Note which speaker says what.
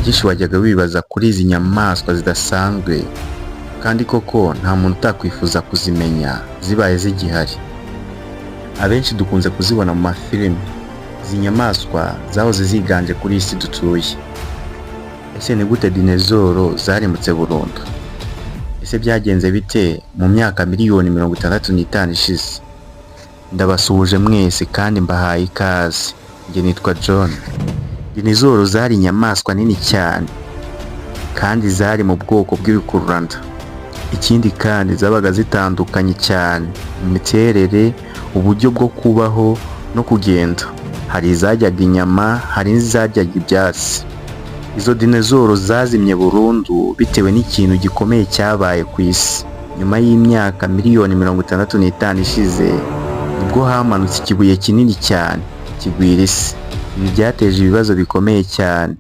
Speaker 1: Byinshi wajyaga wibaza kuri izi nyamaswa zidasanzwe, kandi koko nta muntu utakwifuza kuzimenya zibaye zigihari. Abenshi dukunze kuzibona mu mafilime. Izi nyamaswa zahoze ziganje kuri iyi si dutuye. Ese ni gute dinezoro zarimbutse burundu? Ese byagenze bite mu myaka miliyoni 65 ishize? Ndabasuhuje mwese kandi mbahaye ikaze. Njye nitwa John. Dinezoro zari inyamaswa nini cyane kandi zari mu bwoko bw'ibikururanda. Ikindi kandi, zabaga zitandukanye cyane mu miterere, uburyo bwo kubaho no kugenda. Hari izaryaga inyama, hari n'izaryaga ibyatsi. Izo dinezoro zazimye burundu bitewe n'ikintu gikomeye cyabaye ku isi. Nyuma y'imyaka miliyoni 65 ishize, nibwo hamanutse ikibuye kinini cyane kigwira isi. Ibi byateje ibibazo bikomeye cyane.